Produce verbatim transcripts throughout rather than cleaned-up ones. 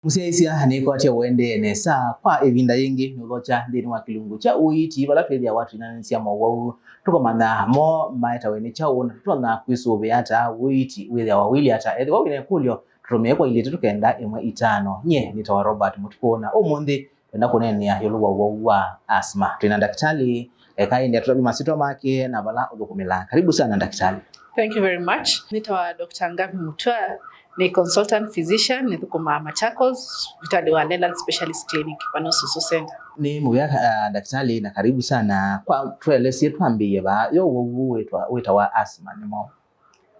Mũsyaĩĩsya nĩkwatya ũendee nesa kwa ĩvinda yĩngĩ, nĩũthokya nthĩnĩ wa kĩlungu kya ũiiti, vala twĩthĩawa twĩnanĩsya mowau, tũkamanya mo maetawe nĩ kyaũ, na tũtonya kwĩsũvĩa ata ũiiti wĩthĩawa ũilyĩ ata. Ethĩwa wĩna ĩkũlyo, tũtũmĩe kwa ilĩ itatũ kenda ĩmwe itano. Nyie nĩtawa Robert Mũtukũ, na ũmũnthĩ twenda kũneenea ĩũlũ wa ũwau wa asthma. Twĩna ndakĩtalĩ, eka ĩndĩ atũtavye masyĩtwa make na vala ũthũkũmĩlaa. Karibu sana ndakĩtalĩ. Thank you very much. Nĩtawa Doctor Ngavi Mutua, nĩ consultant physician, nĩthũkũmaa Machakos, vitalĩ wa Leland Specialist Clinic, vano Susu Center. Nĩ mũvea, ah, ndakĩtalĩ, na karibu sana. Kwa tũelesye twambĩĩe vaa, yo ũwau wĩtwa, wĩtawa asthma nĩ mwaũ?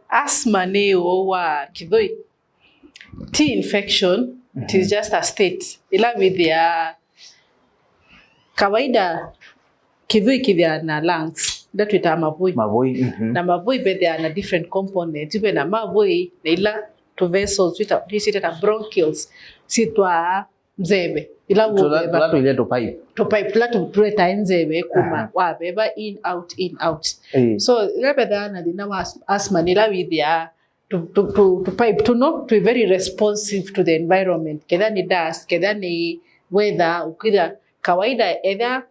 Asthma nĩ ũwau wa kĩthũi. Ti infection, it is just a state. Ĩla wĩthĩaa kawaida kĩthũi kĩthĩaa na lungs, ila twĩtaa mavũi. Mavũi, mhm. Na mavũi vethĩaa na different components. Ve na mavũi na ila tũ vessels, twĩta, twĩsĩte ta bronchioles, syĩtwaa nzeve. Ila tũla, ũveva. Tũla tũile tũ pipe. Tũ pipe, tũla tũ-, tũletae nzeve kuma, aha, waveva in, out, in, out. Ĩĩ. So, ĩla vethaa na thĩna wa as-, asthma nĩ ĩla wĩthĩaa tũ, tũ, tũ, tũ pipe tũno twĩ very responsive to the environment. Ketha nĩ dust, ketha nĩ weather, ũkĩtha kawaida, etha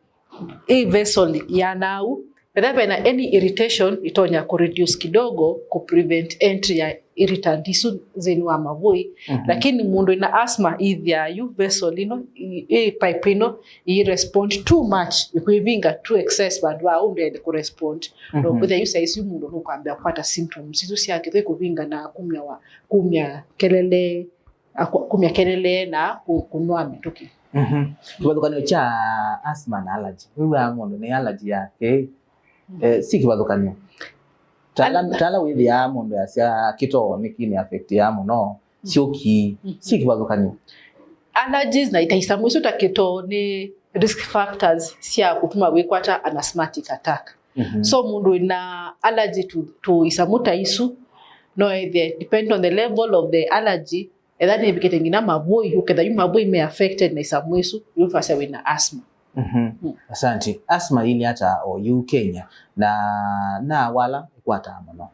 ĩ vessel yanau, etha vena any irritation, itonya kũ reduce kidogo, kũ prevent entry ya irritant isu nthĩnĩ wa mavũi. Mhm. Lakini mũndũ ĩna asthma ĩthĩaa yu vessel ĩno, ĩ, ĩ pipe ĩno, ĩ respond too much, ĩkwĩvinga too excess vandũ va ũndũ yaĩle kũ respond. No, mhm, kwĩthĩa yu saa isu mũndũ nũkwambĩa kũkwata symptoms isu sya kĩthũi kũvinga na kumya wa, kumya kelele, akwa-, kumya kelele na kũ-, kũnw'a mĩtũkĩ. Mhm. Kĩvathũkany'o kya asthma na allergy. Wĩw'aa mũndũ nĩ allergy yake. Eh, si kĩvathũkany'o. Tala, al- tala wĩthĩaa mũndũ asya kĩtoo nĩkĩnĩ affectia mũno. Syũki, mhm, si kĩvathũkany'o. Allergies na ita isamũ isu ta kĩtoo nĩ risk factors sya kũtuma wĩkwata an asthmatic attack. Mhm. So mũndũ wĩna allergy to, to isamũ ta isu, no ethĩe, depend on the level of the allergy, etha nĩvikĩte nginya mavũi, ũketha yu mavũi me affected na isamũ isu, yu twasya wĩna asthma. Mhm. Mm. Asante. Asthma ĩilyĩ ata o yu Kenya, na, na wala ĩkwataa mũno?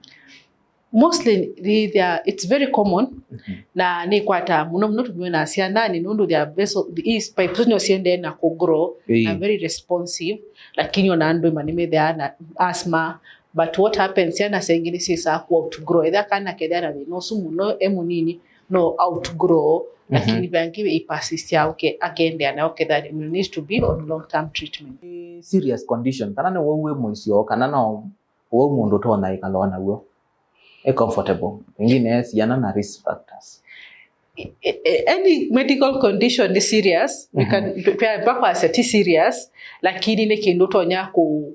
Mostly, they, they are, it's very common, mhm, na nĩkwataa mũno mũno tũmĩona syananĩ, nũndũ they are vessel, these pipes nĩo siendee na kũ grow, ĩĩ, na very responsive, lakini ona andũ ĩma nĩmethĩaa na asthma, but what happens, syana saa ingĩ nĩsyĩsaa kũ outgrow, etha kana kethĩa na thĩna ũsu mũno e mũnini, no outgrow, mhm, lakini vangĩ ĩpasisya ũke, akendea nayo ketha will need to be on long term treatment. Serious condition, kana nĩ wau wĩ mũisyo, kana no wau mũndũ ũtonya ĩkala o naw'o e comfortable, pengine e siana na risk factors. I-, i-, any medical condition nĩ serious, we can, mhm, pe-, pe-, vakwasya ti serious, lakini nĩ kĩndũ ũtonya kũ-,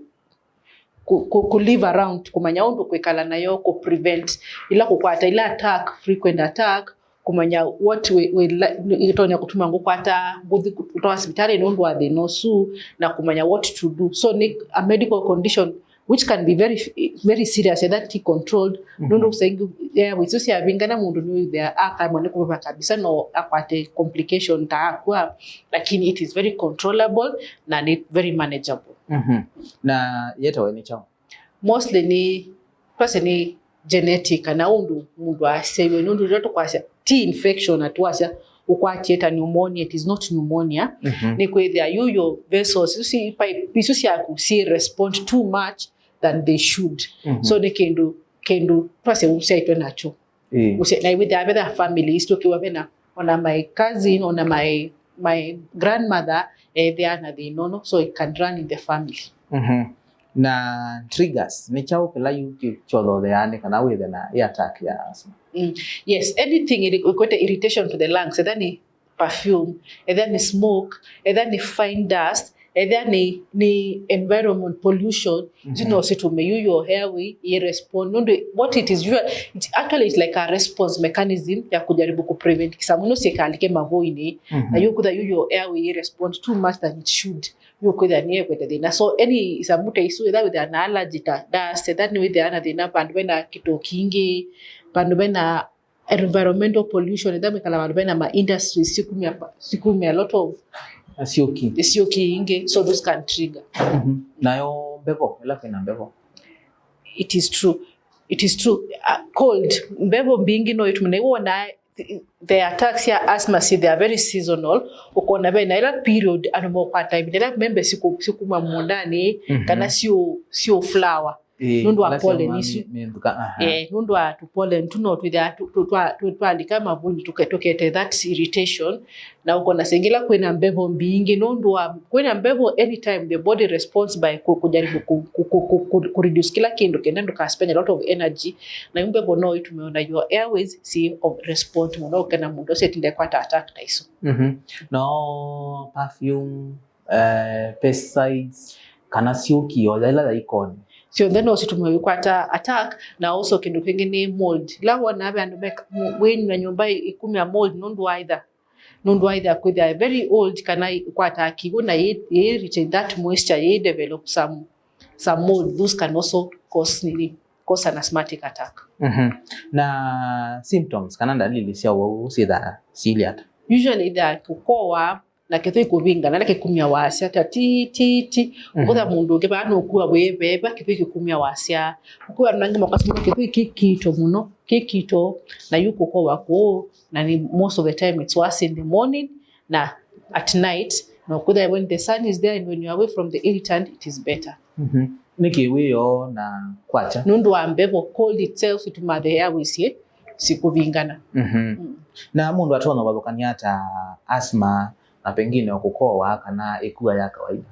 kũ-, kũ-, kũ live around, kũmanya ũndũ kwĩkala nayo, kũ prevent ila kũkwata ila attack, frequent attack, kũmanya what we, we, ĩtonya kũtuma ngũkwata, ngũthi kũtwawa sivitalĩ nũndũ wa thĩna ũsu, na kũmanya what to do. So nĩ a medical condition which can be very, very serious, etha ti controlled. Mhm. Nũndũ saa ingĩ airways isu syavingana, mũndũ nĩwĩthĩa akamwa nĩ kũveva kabisa, no akwate complication ta akua, lakini it is very controllable na nĩ very manageable. Mhm. Na yetawe nĩ kyaũ? Mostly nĩ, twasye nĩ genetic, kana ũndũ mũndũ asyaiwe, nũndũ rĩrĩa tũkwasya ti infection, na twasya ũkwatie ta pneumonia, it is not pneumonia. Mhm. Nĩ kwĩthĩa yu your vessels, isu si pipe, isu syaku si respond too much than they should. Mhm. So nĩ kĩndũ, kĩndũ twasye ũsyaitwe nakyo. Ĩĩ. Ũsya-, na wĩthĩa vetha families tũkĩwa vena, ona my cousin, ona my, my grandmother ethĩa na thĩna ũno, so it can run in the family. Mhm. Na triggers, nĩ kyaũ kĩla yu kĩ-, kyothotheaa nĩ kana wĩthe na ĩ attack ya asthma? Mm. Yes, anything ĩrĩ-, ĩkwete irritation to the lungs, etha nĩ perfume, etha nĩ smoke, etha nĩ fine dust, etha nĩ, nĩ environment pollution, mhm, isu no situme yu your airway ĩ respond. Nũndũ what it is, usually, it actually is like a response mechanism ya kujaribu ku prevent kĩsamũ ĩno sikalike mavũinĩ. Mhm. Na yu kutha yu your airway ĩ respond too much than it should. Yu kwĩthĩa nĩ ekwete thĩna. So, any isamũ ta isu, etha wĩthĩa na allergy ta dust, etha nĩ wĩthĩa na thĩna vandũ vena kĩtoo kingĩ, vandũ vena environmental pollution, etha mwĩkala vandũ vena ma industries, sikumia, sikumia a lot of syũki, syũki ingĩ, so those can trigger. Mhm. Nayo mbevo, ĩla kwĩna mbevo? It is true. It is true. Uh, cold, mbevo mbingĩ no ĩtume, na iwona the attacks ya asthma si they are very seasonal. Ũkona ve na ĩla period andũ mokwata ĩvinda ĩla mbembe siku- sikuma mũũndanĩ, mhm, kana siũ- siũ flower. Ĩĩ, nũndũ wa ĩla pollen syoma isu. Mi- mĩthũka, aha. Eh, nũndũ wa tũ pollen tũ no twĩthĩa tũ- tũ- twa- tũ- twalika mavunĩ tũke- tũkete that irritation. Na ũkona sengela kwĩna mbevo mbingĩ nũndũ wa kwĩna mbevo, anytime the body responds by ku- kujaribu ku- ku- ku- ku- ku- ku reduce kila kĩndũ kenda ndũka spend a lot of energy. Na yu mbevo no itume ona your airways si o- respond mũno ũkena mũndũ ũcio ĩtinda kwata attack ta isu. Mhm. No perfume, eh, pesticides, kana syũki o yaila yaikoni. Syonthe no situme kwata attack. Na also kĩndũ kĩngĩ nĩ mold. Ila wona ve andũ meka- wĩnywa nyũmba ĩkumya mold nũndũ wa either nũndũ wa either kwĩthĩa very old kana kwata kiwu na yĩ- yĩ retain that moisture, yĩ develop some some mold, those can also cause nini, cause an asthmatic attack. Mhm. Na symptoms kana ndalili sya ũwau syĩthaa syĩlĩ ata? Usually ĩthĩa kũkowa na kĩthũi kũvingana na kĩkumya wasya ta ti ti ti. Mhm. Ũkũtha mũndũ ũngĩ vaa nũkua wĩveva kĩthũi kĩkumya wasya. Ũkũa nangĩ makasema kĩthũi kĩkito mũno, kĩkito, na yu kũkowa kũũ, na ni most of the time it's worse in the morning na at night. Na ũkũtha when the sun is there and when you're away from the irritant it is better. Mhm. Nĩkĩ wĩoo na kwakya? Nũndũ wa mbevo, cold itself itumaa the airways yĩ- sikũvingana. Mhm. Mm. Na mũndũ atonya ũvathũkany'a ata asthma na pengine kũkowa kana ĩkua ya kawaida?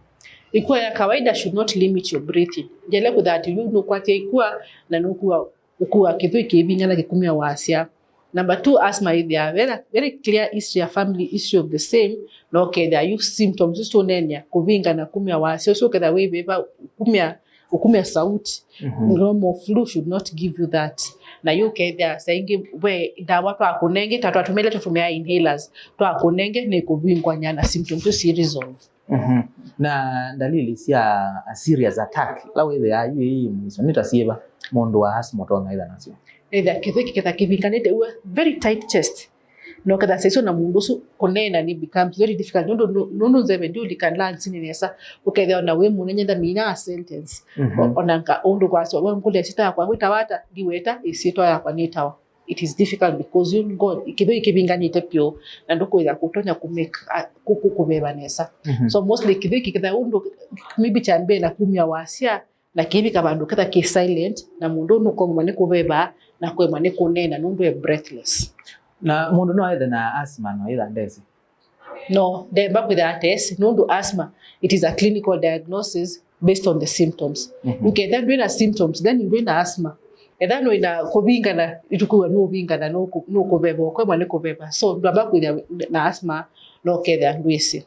Ĩkua ya kawaida should not limit your breathing. Ndyaĩle kwĩtha atĩ yu nũkwatya ĩkua na nũkua ũkua kĩthũi kĩvingana kĩkumya wasya. Number two, asthma ĩthĩaa very, very clear history ya family history of the same, na ũkethĩa yu symptoms isu tũneenea kũvingana kumya wasya ũsu ũkethĩa wĩvĩva kumya ũkumya sauti. Mhm. Normal flu should not give you that. Na yu ũkethĩa saa ingĩ we ndawa twakũnenge ta twatũmĩle tũtũmĩa inhalers twakũnenge nĩ kũvingwanya na symptoms isu si resolve. Mhm. Na ndalili sya a serious attack la wĩthĩaa yu ĩĩ mwiso nĩ ta syĩva mũndũ wa asthma ũtonya ĩtha nasyo? Ĩthĩa kĩthũi kĩketha kĩvinganĩte ua very tight chest. Na ũketha sesio na mũndũ ũsu kũneena ni becomes very difficult nũndũ nũndũ nzeve ndiũlika lungs-inĩ nesa. Ũkethĩa ona wĩ mũnene ndamina a sentence. Mhm. O- ona nka ũndũ kwasya we ngũlya syĩtwa yakwa wĩtawa ata ndiweta ĩsyĩtwa yakwa nĩtawa. It is difficult because you ngo kĩthũi kĩvinganĩte pyũ na ndũkwĩtha kũtonya kũmake kũkũveva nesa. Mhm. So mostly kĩthũi kĩketha ũndũ maybe kya mbee na kumya wasya na kĩivika vandũ ketha kĩ silent, na mũndũ nũkũemwa nĩ kũveva na kũemwa nĩ kũneena nũndũ e breathless. Na mũndũ no ethe na asthma no etha ndesĩ? No, ndemba kwĩtha atesĩ nũndũ asthma it is a clinical diagnosis based on the symptoms. Mhm. Ũketha ndwĩ na symptoms then ndwĩ na asthma. Etha nũĩ na kũvingana itukuwa nũvingana nũkũ- nũkũveva ũkũemwa nĩ kũveva so ndwamba kwĩtha na asthma no kethĩa ndwĩsĩ.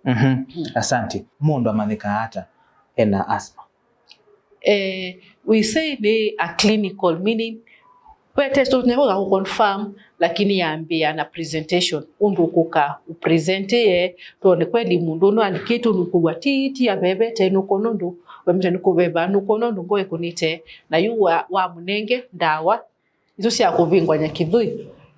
Mhm. Asante. Mũndũ amanyĩkaa ata ena asthma? Eh, we say nĩ a clinical meaning we test ũnyakoka kũ confirm lakini yambĩĩa na presentation ũndũ ũkũka ũpresentĩe tuone kweli mũndũ ũno andĩkĩtwe nũkũw'a titi avevete nũkona ũndũ wemete nũkũveva nũkona ũndũ ngo ĩkũnĩte na yu wa, wa mũnenge ndawa isu sya kũvingwanya kĩthũi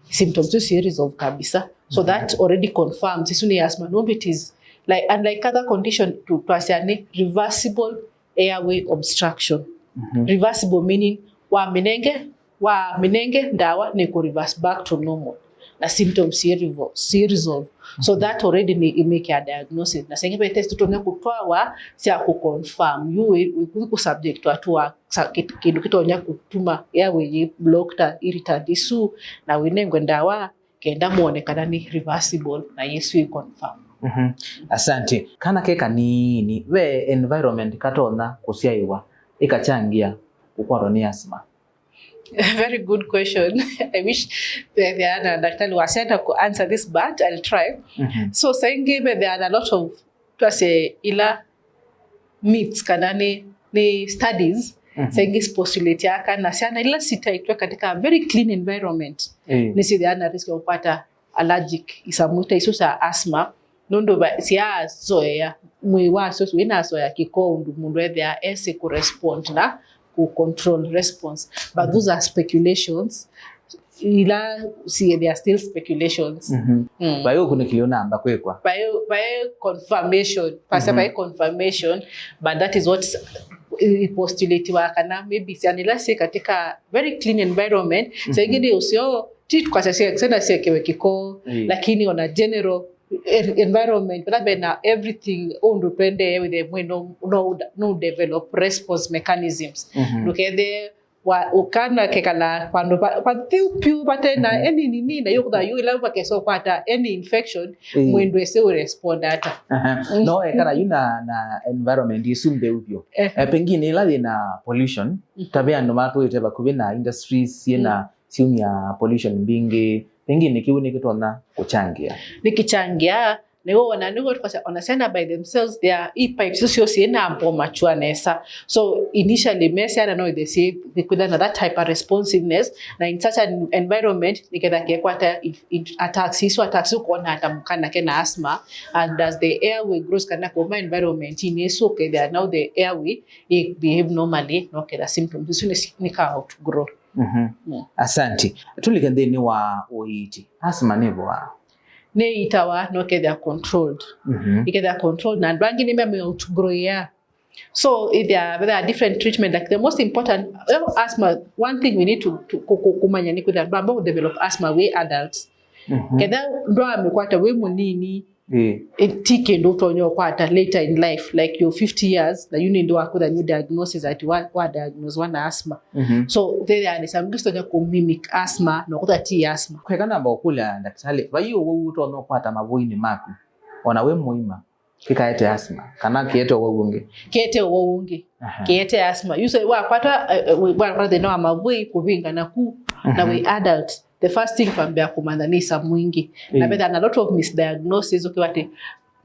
symptoms isu syĩ resolve kabisa so that already confirms isu nĩ asthma nũndũ it is like unlike other condition tu- twasya nĩ reversible airway obstruction. Mhm. Reversible meaning wa mĩnenge wa mĩnenge ndawa nĩ kũ reverse back to normal na symptoms syĩ revo- syĩ resolve so that already nĩ imake a diagnosis na senge ve test tũtonya kũtwawa sya kũ confirm yu wĩ- wĩ- wĩ kũ subject to a sa- kĩ- kĩndũ kĩtonya kũtuma airway yĩ block ta irritant isu na wĩnengwe ndawa kenda muone kana nĩ reversible na yĩsu ĩ confirm. Mhm. Asante. Kana ke kanini ve environment katonya kũsyaĩwa ĩkachangia kũkwatwa nĩ asthma? A very good question. I wish vethĩana daktari wasenda ku answer this but I'll try. Mhm. So saingi vethĩana a lot of twase ila myths kana ni, ni studies Mhm. saingi postulate kana syana ila sitaitwe katika a very clean environment Eh. ni sithia na risk ya kupata allergic isamu ta isu sa asthma nũndũ va- syazoea mwĩĩ wasyo wĩnazoea kĩko ũndũ mũndũ ethĩa esĩ kũrespond na kũcontrol response but those are speculations ila si they are still speculations. Mhm. Mm. Vai ũkunĩkĩlyo namba kwĩkwa. Vai vai confirmation pasa Mhm. vai confirmation but that is what ipostulatiwa kana maybe syana ila syĩ katika very clean environment Mhm. saingĩ nĩ ũseo Ti tukasya sya-, sena syekewe kĩko, mm, lakini ona general en-, environment, vala vena everything, ũndũ twendee wĩthĩe mwĩĩ no, no, no develop response mechanisms. Mhm. Ndũkethĩe wa, ũkana kekala vandũ va, vatheu vyũ vate na, mhm, any nini, na yu kũtha yu ĩla vakesa ũkwata any infection, ĩĩ, mwĩĩ ndwĩsĩ ũrespond ata. Aha. Mm. No ekala yu na, na environment ĩsu ntheu vyũ. Eh. Eh, pengine ĩla yĩna pollution, mhm, ta ve andũ matũĩte vakuvĩ na industries syĩna, mm, syumya pollution mbingĩ, pengine kĩu nĩkĩtonya kũchangĩa. Nĩkĩchangĩa, nĩw'o ona, nĩw'o tukasya, ona syana by themselves, they are, i pipes isu syĩ na mbo mature nesa. So initially, me syana no ithe syĩ, kwĩtha na that hyper responsiveness, na in such an environment, nĩketha kekwata in-, in-, attacks, isu attacks, ũkona ata mũkana kena asthma, and as the airway grows, kana kuma environment inĩ isu, ũkethĩa now the airway, i behave normally, no ketha symptoms isu nĩ, nĩ ka outgrow. Mhm. Mm. Asante. Tũlike nthĩnĩ wa ũiiti. Asthma nĩvoa? Nĩitawa, no kethĩa controlled. Mhm. Ikethĩa controlled, na andũ angĩ nĩmamĩ outgrow ya. So, there are, there are different treatment, like, the most important, eh, asthma, one thing we need to, to ku-, ku-, kumanya nĩ kwĩthĩa andũ ambao develop asthma wĩ adults. Mhm. Ketha ndwamĩkwata wĩ mũnini, ĩĩ, ĩ-, ti kĩndũ ũtonya ũkwata later in life, like, you're fifty years, na yu nĩndĩ wakwĩtha new diagnosis ati wa, wa diagnose wa na asthma. Mhm. So, there are some things tonya ku mimic asthma, no kũtha ti asthma. Kweka namba ũkũlya ndakĩtalĩ, vai ũwau ũtonya ũkwata mavũinĩ maku, ona wĩ mũima, kĩkaete asthma, kana kĩete ũwau ũngĩ? Kĩete ũwau ũngĩ. Aha. Kĩete asthma. Yu so wakwata, eh, eh, wakwata thĩna wa mavũi, kũvingana ku, na, mhm, wĩ adult, the first thing twambĩa kũmantha nĩ ĩsamu ĩngĩ. Na, ĩĩ, vetha na lot of misdiagnosis, ũkĩwa atĩ,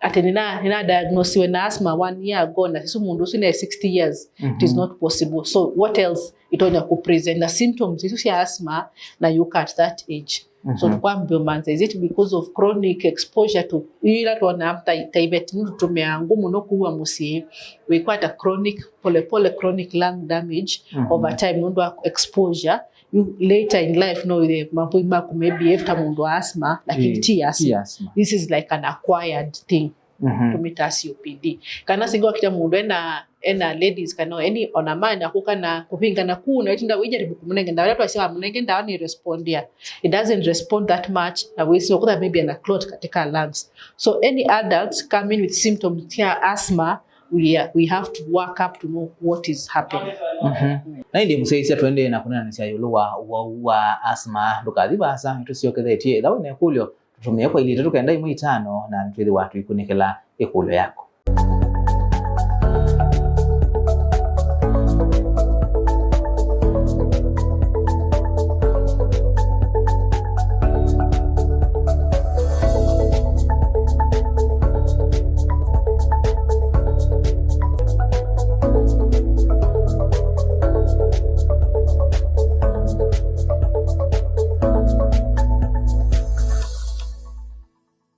atĩ nĩna, nĩna diagnosiwe na asthma one year ago, na isu mũndũ ũsu nĩ sixty years. It is, mhm, not possible. So what else itonya kũpresent na symptoms isu sya asthma na yuka at that age? So, mhm, tukwambia ũmantha, is it because of chronic exposure to, ila tuona ta, ta iveti nĩtũtũmĩaa ngũ mũno kuua mũsyĩ, wĩkwata chronic, pole pole chronic lung damage, mhm, over time nũndũ wa exposure, you later in life no wĩthĩe mavũi maku maybe ta mũndũ wa asthma, lakini, ĩĩ, ti asthma. Ti asthma. This is like an acquired thing. Mhm. Tũmĩtaa C O P D. Kana singo akita mũndũ ena, ena ladies kana any ona man akũka na kũvingana ku na ĩtinda wĩjaribu kũmũnenge ndawa, ĩla twasya wamũnenge ndawa nĩ respondia. It doesn't respond that much, na wĩsĩ ũkũtha maybe ana clot katika lungs. So any adults come in with symptoms ya asthma, we are, we have to work up to know what is happening. Mhm. Na ĩndĩ mũsyaĩĩsya tũendee na kũneenanĩsya ĩũlũ wa ũwau wa asthma, ndũkathi vaasa, nĩtũsyokethetye. Ĩtha wĩna ĩkũlyo, tũtũmĩe kwa ilĩ itatũ kenda ĩmwe itano, na nĩtwĩthĩwa tũikunĩkĩla ĩkũlyo yaku.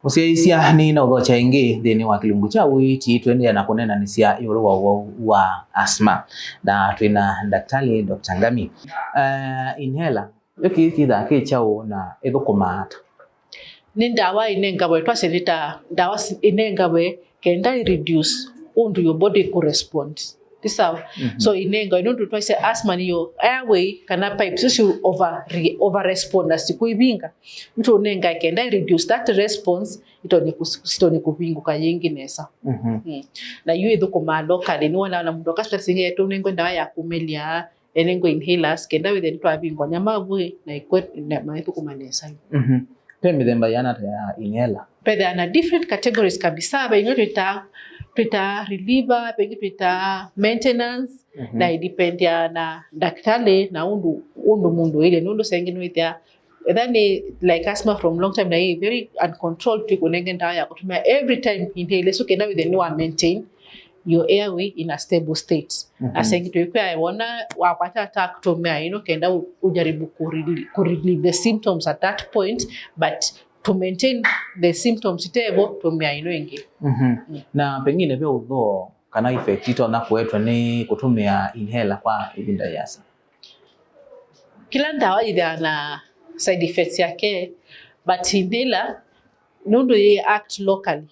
Mũsyaĩĩsya, nĩnaũthokya ĩngĩ nthĩnĩ wa kĩlungu kya ũiiti, tũendeea na kũneenanĩsya ĩũlũ wa ũwau wa asthma. Na twĩ na Ndakĩtalĩ Doctor Ngami. Eh, inhaler, yo kĩĩ kĩthaa kĩ kyaũ na ĩthũkũmaa ata? Nĩ ndawa ĩnengawe, twasye nĩ ta ndawa si-, ĩnengawe kenda ĩ reduce ũndũ your body kũ respond. Ti sawa? Mhm. So ĩnengawe nũndũ twaisye asthma nĩyo airway kana pipes isu over re-, over respond na sikũivinga. Nĩtũnengae kenda ĩ reduce that response, itonye kũs-, sitonye kũvingũka yĩngĩ nesa. Mhm. Mm. Na yu ĩthũkũmaa locally, nĩwona ona mũndũ akasita singe tũnengwe ndawa ya kũmelya, enengwe inhalers, kenda wĩthĩe nĩtwavingwa nyama vwĩ na ĩkwe na maĩthũkũma nesa. Mhm. Ve mĩthemba yĩana ata ya inhaler? Vethĩaa na different categories kabisa, ve ingĩ twĩtaa, twĩtaa reliever, ve ingĩ twĩtaa maintenance, mhm, na idipendia na ndakĩtalĩ na ũndũ, ũndũ mũndũ ũilye, nũndũ saa ingĩ nĩwĩthĩa, etha nĩ like asthma from long time na ĩ very uncontrolled, twĩkũnenge ndawa ya kũtũmĩa every time inhale, so kenda wĩthĩe nĩwa maintain your airway in a stable state. Mhm. Na saa ingĩ twĩkwĩa wona wakwata attack, tũmĩa ĩno kenda ũ-, ũjaribu kũ-, kũ relieve the symptoms at that point, but to maintain the symptoms itevo, tũmĩa ĩno ĩngĩ. Mhm. Mm. Na pengine ve ũthoo kana effect itonya kũetwa nĩ kũtũmĩa inhaler kwa ĩvinda yĩasa? Kĩla ndawa yĩthĩaa na side effects yake, but inhaler nũndũ yĩ act locally.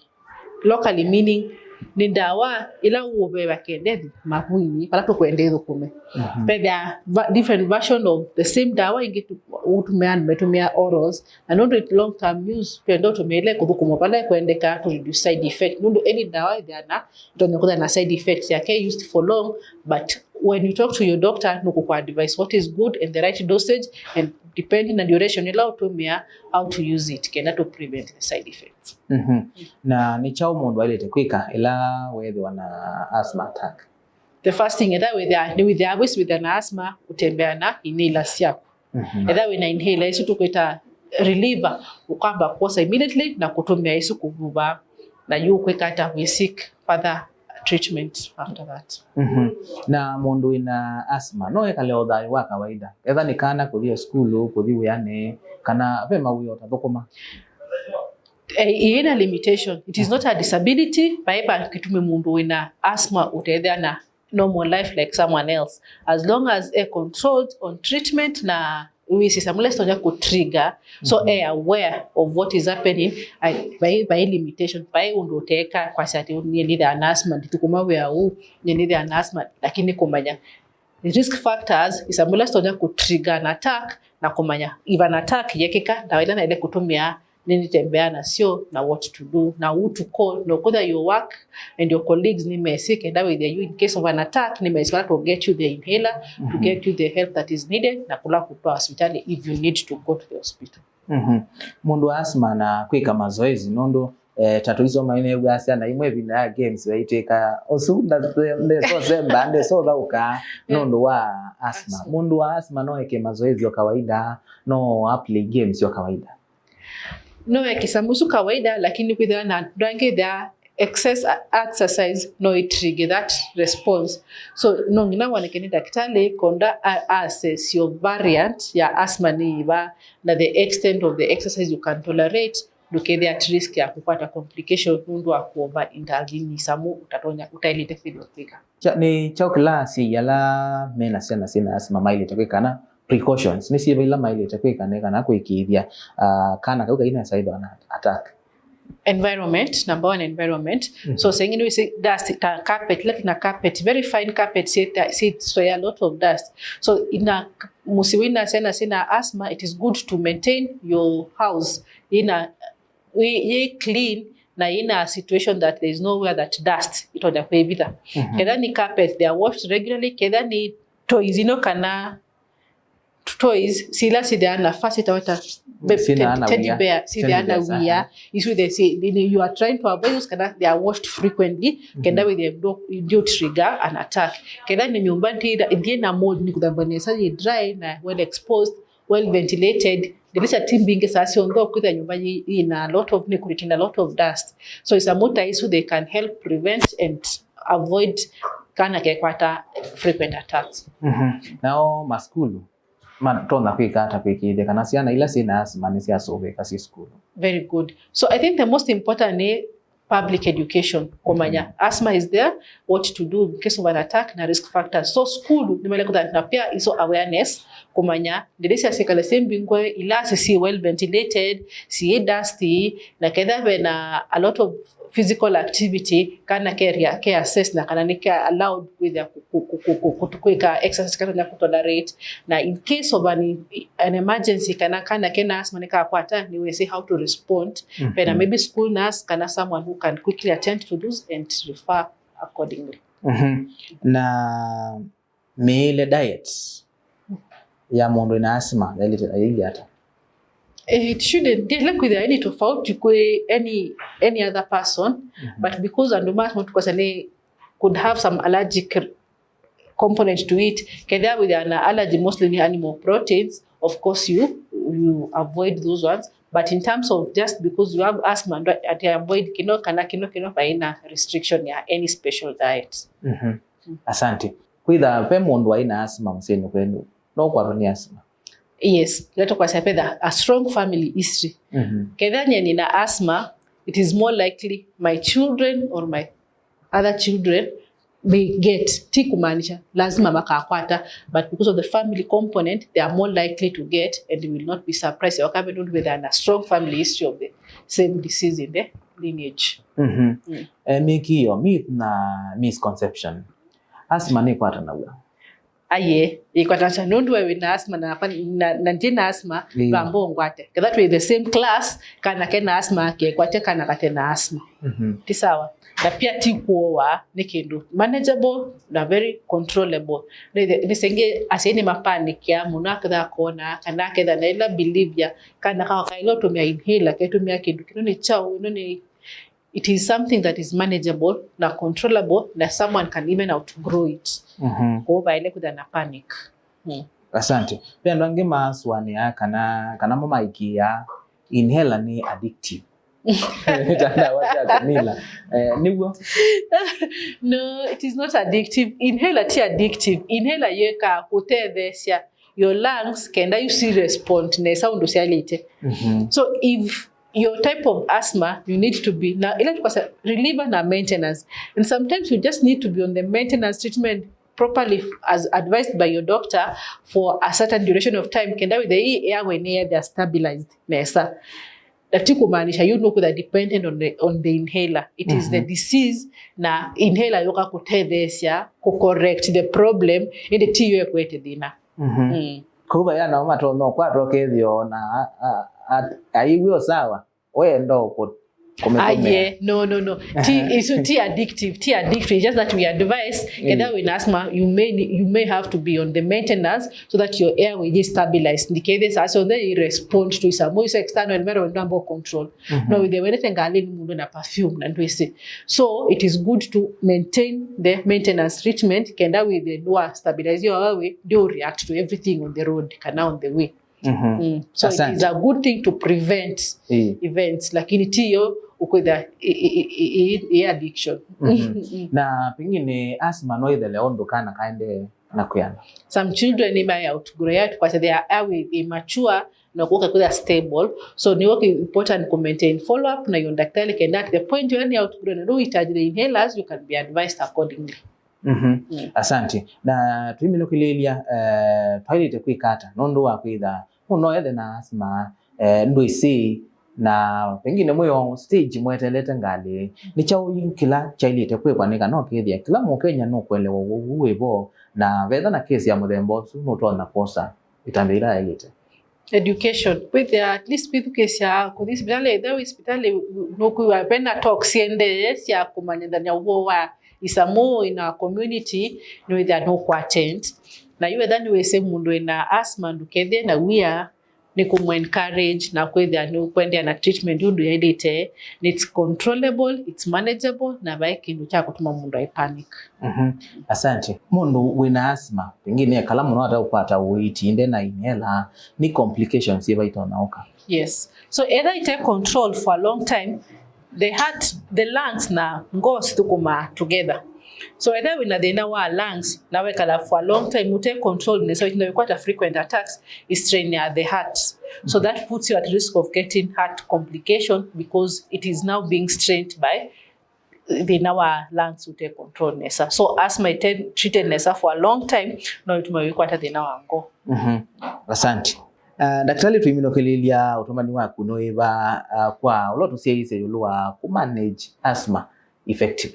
Locally meaning Nĩ ndawa ĩla ũũvewa kendethi mavuinĩ vala tũkwenda ĩthũkũme. Mhm. Vethĩa va-, different version of the same ndawa ingĩ tu-, ũtũmĩa, nĩmetũmĩa orals, na nũndũ long term use, twenda ũtũmĩe ĩla ĩkũthũkũma vala ĩkwendeka to reduce side effect. Nũndũ any ndawa ĩthĩana, ĩtonya kũthĩa na side effects yake used for long, but when you talk to your doctor, nũkũkũ advise what is good and the right dosage, and depending na duration ĩla ũtũmĩa, how to use it, kenda to prevent the side effects. Mhm. Na nĩ kyaũ mũndũ aĩlĩte kwĩka ĩla weethĩwa na asthma attack? The first thing, ethĩwa wĩthĩa, nĩwĩthĩaa wĩsĩ wĩthĩa na asthma, ũtembea na inhaler syaku. Mhm. Ethĩwa wĩna inhaler, isu tũkwĩta reliever, ũkamba kwosa immediately na kũtũmĩa isu kũvuva, na yu ũkwĩka ata? We seek further treatment after that. Mhm. Na mũndũ wĩna asthma no ekale o thayũ wa kawaida, etha nĩ kana kũthi o sukulu, kũthi wĩanĩ, kana ve mawĩa ũtathũkũma? Eh, ina limitation. It is not a disability. Vai va kĩtumi mũndũ wĩna asthma ũtethea na normal life like someone else, as long as e controlled on treatment na wĩsĩ samũla sitonya kũ trigger. So, mhm, e aware of what is happening. Ai, vai, vai limitation, vai ũndũ ũteka kwasya atĩ nyie nĩthĩaa na asthma, ndithũkũma wĩa ũũ, nyie nĩthĩaa na asthma, lakini kũmanya risk factors, isamũla sitonya kũ trigger an attack, na kũmanya if an attack yekĩka, ndawa ila naĩle kũtũmĩa nĩnĩtembea nasyo, na what to do, na who to call, na ũkũtha your work and your colleagues nĩmesĩ, kenda wĩthĩa you in case of an attack, nĩmesĩ vala to get you the inhaler, to, mhm, get you the help that is needed, na kũla kũtwaa hospitali if you need to go to the hospital. Mhm. Mũndũ wa asthma na kwĩka mazoezi, nũndũ, eh, ta tũisoma nĩw'aa syana imwe ĩvinda ya games vaitĩka ũsu nda-, ndesosemba, ndesothaũka, eh, nũndũ wa asthma. Asthma. Mũndũ wa asthma no eke mazoezi o kawaida, no a play games o kawaida? No eke some ũsu kawaida, lakini kwĩthĩwa na ndangĩthĩa excess a-, exercise no it trigger that response. So no nginya woneke nĩ ndakĩtalĩ konda a-, assess your variant ya asthma nĩ ĩva, na the extent of the exercise you can tolerate, ndũkethĩa at risk ya kũkwata complication nũndũ wa kũ over indulge in isamũ ũtatonya, ũtaĩlĩte kwĩthĩwa kwĩka. Kya-, nĩ kyaũ kĩla asyai ala mena syana syĩna asthma maĩlĩte kwĩka, kana precautions nĩ syĩva ila maĩlĩte kwĩka nĩ kana kũĩkĩĩthya, ah, kana kau kainesa ĩthwa na attack? Environment, number one, environment. Mhm. So sengine we say dust, ta carpet, ila tuna carpet, very fine carpet, say, say, so a lot of dust. So ina mũsyĩ wĩna syana syĩna asthma, it is good to maintain your house ina, yĩ clean na ina situation that there is nowhere that dust itonya kwĩvitha. Mhm. Ketha nĩ carpet, they are washed regularly. Ketha nĩ toys ino kana toys sila sithĩaa na fa sitaweta be-, syĩna ted-, na teddy wia, bear, sitĩaa na teddy bears, wia, aha, isu the si-, you are trying to avoid those kana they are washed frequently, mhm, kenda wĩthĩe ndo-, ndio trigger an attack. Ketha nĩ nyũmba ndĩna mold, nĩ kũthambwa nesa, yĩ dry na well exposed, well ventilated, ndĩlĩsya ti mbingĩ saa syonthe, ũkwĩthĩa nyũmba yĩ, yĩna a lot of, nĩ kũretain a lot of dust. So isamũ ta isu, they can help prevent and avoid kana kekwata frequent attacks. Mhm. Nao masukulu matonya kwĩka ata kwĩkĩĩthya kana syana ila syĩna asthma nĩsyasũvĩĩka syĩ sukulu? Very good. So I think the most important nĩ public education, kũmanya, mhm, asthma is there, what to do in case of an attack, na risk factors. So sukulu nĩmaĩle kũthana pia iso awareness, kũmanya ndĩlĩsya syĩkale syĩ mbingũe, ilasi syĩ well ventilated, syĩ dusty, na ketha vena a lot of physical activity, kana ke area ke assess na kana nĩ ke allowed kwĩthĩa kũ-, kũ-, kũ-, kũ-, kũ-, kũ-, kwĩka exercise kana tonya kũtolerate, na in case of an, an emergency kana kana kena asthma nĩkakwata, nĩwĩsĩ how to respond. Mhm. Vena maybe school nurse kana someone who can quickly attend to those and refer accordingly. Mhm. Na mĩĩle, diet, ya mũndũ wĩna asthma yaĩlĩte, yaĩlye ata? It shouldn't, ndĩle kwĩthĩa any tofauti kwĩ any, any other person, mhm, but because andũ ma asthma tũkwasya nĩ could have some allergic component to it. Kethĩa wĩthĩa na allergy mostly nĩ animal proteins, of course you, you avoid those ones. But in terms of just because you have asthma, ndo ati avoid kĩno kana kĩno kĩno, vaina restriction ya any special diet. Mhm. Asante. Kwĩtha ve mũndũ waĩ na asthma mũsyĩnĩ kwenyu, no ũkwatwa nĩ asthma? Yes, ĩla tũkwasya vetha a strong family history. Mhm. Kethĩa nyie nĩna asthma, it is more likely my children or my other children they get, ti kumaanisha lazima makakwata, but because of the family component, they are more likely to get, and you will not be surprised wakabe nundu with a strong family history of the same disease in the lineage. Mhm. Mm. Eh, mĩkĩo, myth na misconception. Asthma nĩkwatanaw'a? Aye, ĩkwatata nũndũ we wĩ na asthma na, na, na ndĩ na asthma, ĩĩ, vamba ũngwate. Ketha twĩ the same class, kana ke na asthma kekwate kana kate na asthma. Mhm. Ti sawa. Na pia ti kuoa, nĩ kĩndũ manageable na very controllable. Nĩsengĩ asyai nĩmapanikĩa mũno aketha akona kana aketha na ĩla behavior kana kawakaĩla ũtũmĩa inhaler, ketũmĩa kĩndũ kĩno nĩ kyaũ, ĩno nĩ, it is something that is manageable na controllable na someone can even outgrow it. Mhm. Kwoou vaĩle kwĩthĩa na panic. Mm. Asante. Ve andũ angĩ masũanĩaa kana, kana mo maĩkĩĩaa inhaler nĩ addictive. Ta ndawa sya kũmila. Eh, nĩw'o? No, it is not addictive. Inhaler ti addictive. Inhaler yĩkaa kũtetheesya your lungs kenda you see respond nesa ũndũ syaĩlĩte. Mhm. So if your type of asthma, you need to be, na ila tukwasa reliever na maintenance. And sometimes you just need to be on the maintenance treatment properly as advised by your doctor for a certain duration of time, kenda with the airway nĩ yethĩa stabilized nesa. Na ti kumaanisha you know that dependent on the, on the inhaler. It is the, mhm, disease na inhaler yoka kutetheesya ku correct the problem, ĩndĩ ti yo ĩkwete thĩna. Mhm. Mm. Kũu vaya nao matonya ũkwatwa ũkethĩa ona a- a- a- aiw'e o sawa, wenda ũkũ- kũmĩtũmĩa. Aye, no, no, no. Ti, isu ti addictive, ti addictive. It's just that we advise, mm, kenda wĩna asthma, you may ne- you may have to be on the maintenance so that your airway is stabilized. Ndikethĩe saa syonthe i respond to isamu iso external environment ndwamba control. Mhm. No wĩthĩe wendete ngalĩnĩ mũndũ na perfume na ndwĩsĩ. So it is good to maintain the maintenance treatment kenda wĩthĩe nĩwa stabilize your airway, ndio react to everything on the road kana on the way. Mhm. Mm. So it is, asante, a good thing to prevent, eh, events, lakini tiyo ukwitha i, i, i, i, i addiction. Mhm. Mm. Na pengine asthma no ĩthele ũndũ kana kaendee na kwĩana. Some children may outgrow it kwa sababu they are airway immature na kuka kwitha stable. So ni work important ku maintain follow up na your daktari kenda at the point when you outgrow na do it the inhalers, you can be advised accordingly. Mhm. Mm. Asante. Na tũiminũkĩlĩĩlya, eh, twaĩlĩte kwĩka ata nũndũ wa kwĩtha mũndũ no ethe na asthma, eh, ndwĩsĩ, na pengine mwĩ o stage mwetelete ngalĩ, nĩ kyaũ kĩla kyaĩlĩte kwĩkwa nĩ kana ũkethĩa kĩla Mũkenya nũkũelewa ũwau wĩ vo, na vetha na kesi ya mũthemba ũsu nũtonya kwosa ĩtambya ĩla yaĩlĩte? Education. Kwĩthĩa at least kwĩthukĩĩsya kũthi sipitalĩ, ĩtha wĩ sipitalĩ nũkwĩw'a vena talks syendee sya kũmanyĩthany'a ũvoo wa isamu in our community, nĩwĩthĩa nũkũ attend. Na yu etha nĩwĩsĩ mũndũ wĩna asthma ndũkethĩe na wia, nĩ kũmũ encourage na kwĩthĩa nĩũkwendeea na treatment ũndũ yaĩlĩte. It's controllable, it's manageable, na vai kĩndũ kya kũtuma mũndũ aĩ panic. Mhm. Asante. Mũndũ wĩna asthma, pengine ekala mũno ataũkwata ũiiti ĩndĩ na inhaler, nĩ complications syĩva itonya ũka? Yes. So etha ite control for a long time, the heart, the lungs na ngoo sithũkũmaa together. So etha wĩna thĩna wa lungs na wekala for a long time ũte control nesa, ũitinda wĩkwata frequent attacks, i strain ya the heart. So that puts you at risk of getting heart complication because it is now being strained by thĩna wa lungs ũte control nesa. So asthma ite treated nesa for a long time, no ĩtume wĩkwata thĩna wa ngoo. Mhm. Asante. Uh, Daktari, tũiminũkĩlĩlya ũtũmani waku nĩ wĩva, uh, kwa ũla ũtũsyaĩĩsye ĩũlũ wa kũ manage asthma effective?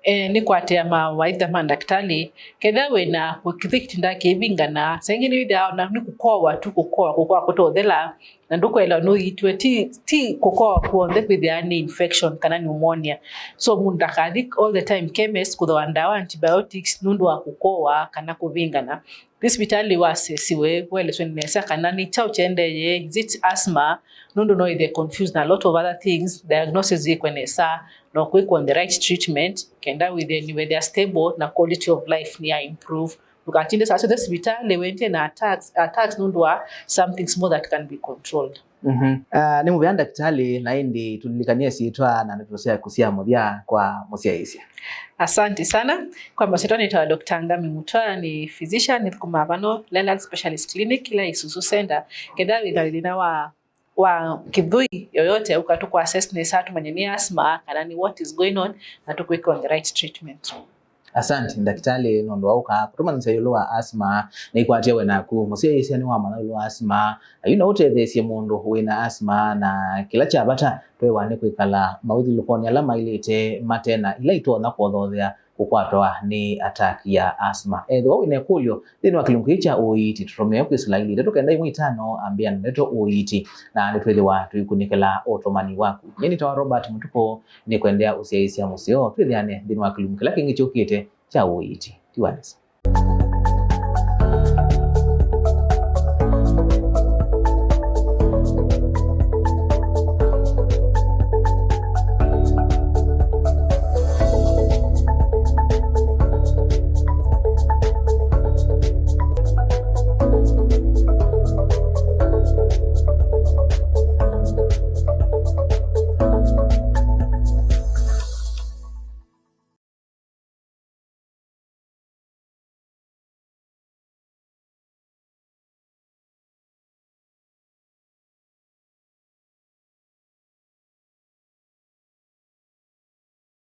Eh, nĩ kwatĩa mawaitha ma ndakĩtalĩ. Kethĩwa wĩna kĩthĩ kĩtindaa kĩivingana, saa ingĩ nĩwĩthĩawa na nĩ kũkowa tu, kũkowa, kũkowa kũtothela, na ndũkũelewa nũiitwe. Ti, ti kũkowa kw'onthe kwĩthĩawa nĩ infection kana pneumonia. So mũndũ ndakathi all the time chemist kũthooa ndawa, antibiotics, nũndũ wa kũkowa kana kũvingana. Thi sipitalĩ wasesiwe, weleswe nesa kana nĩ kyaũ kyendeeye, is it asthma? Nũndũ no wĩthĩe confused na a lot of other things, diagnosis yĩkwe nesa, na kwĩkwa on the right treatment, kenda wĩthĩe nĩwethĩa stable na quality of life nĩ ya improve. Ndũkatinde saa syonthe sipitalĩ wendie na attacks, attacks nũndũ wa something small that can be controlled. Mhm. Ah, nĩ mũvea ndakĩtalĩ, na ĩndĩ tũlilikanie syĩtwa na ndeto syaku sya mũthya kwa mũsyaĩĩsya. Asante sana. Kwa masyĩtwa nĩtawa Doctor Ngami Mutwa, nĩ physician, nĩthũkũmaa vano Leland Specialist Clinic ĩla Isuzu Center. Kenda wĩna thĩna wa, wa kĩthũi yoyote, ũka tũkũ assess nesa, tũmanye nĩ asthma kana nĩ what is going on, na tũkwĩke on the right treatment. Asante ndakĩtalĩ nũndũ wa ũka kũtũmanyĩsya ĩũlũ wa asma. Nĩkwatya we naku mũsyaĩĩsya nĩwamanya ĩũlũ wa asma, na yu no ũtetheesye mũndũ wĩna asma, na kĩla kya vata twewa nĩ kwĩkala maũthyũlũkonĩ ala maĩlĩte mate na ila itonya kũthothea kũkwatwa nĩ attack ya asma. Ethĩwa wĩna ĩkũlyo nthĩnĩ wa kĩlungu kĩĩ kya ũiiti, tũtũmĩe kwĩ sila ilĩ itatũ kenda ĩmwe itano, ambĩa na ndeto ũiiti, na nĩtwĩthĩwa tũikunĩkĩla ũtũmani waku. Nyie nĩtawa Robert Mũtukũ, nĩkwendea ũsyaĩĩsya mũseo. Twĩthĩane nthĩnĩ wa kĩlungu kĩla kĩngĩ kyũkĩte kya ũiiti. Tiwa nesa.